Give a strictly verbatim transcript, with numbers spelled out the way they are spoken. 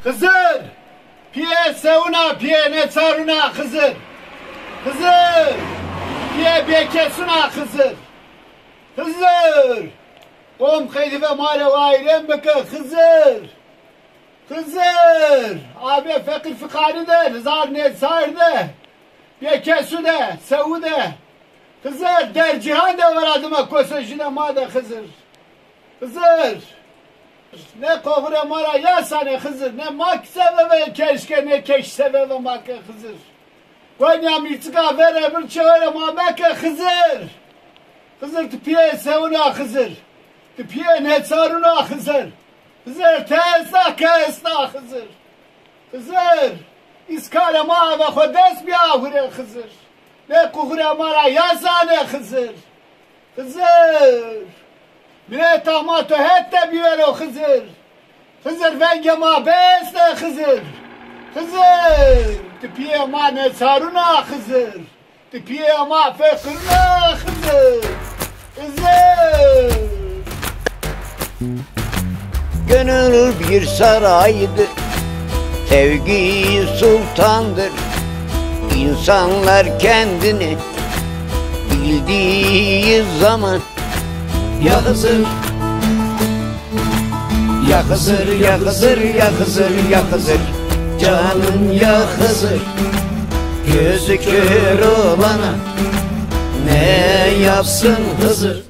Xizir! Piyê sewuna, piyê neçaruna Xizir! Xizir! Piyê bêkesuna Xizir! Xizir! Qom xeylife ma rê wayirên bike Xizir! Xizir! Abê feqîr fiqarî de, rizar neçar de, bêkesu de, sewu de. Xizir! Der cîhan de vera dime kosejîne ma de Xizir! Xizir! Ne qoxurê ma ra yasanê Xizir, ne ma kî sevevê keşke, ne keş sevevê ma ke Xizir. Gonya mîrçika verê vir çewerê ma meke Xizir. Xizir ti piyê sewuna Xizir. Ti piyê neçaruna Xizir. Xizir ti esta ke esta Xizir. Xizir, îskarê ma eve xo dest bîya hurê Xizir. Ne qoxurê ma ra yasanê Xizir. Xizir! Mileta ma to het de bîwero Xizir! Xizir vengê ma bêste Xizir! Xizir! Ti piyê ma neçaruna Xizir! Ti piyê ma feqiruna Xizir! Xizir! Gönül bir saraydır, sevgi sultandır. İnsanlar kendini bildiği zaman. Ya Hızır, ya Hızır, ya Hızır, ya Hızır, ya Hızır. Canım ya Hızır, gözü kör olana ne yapsın Hızır?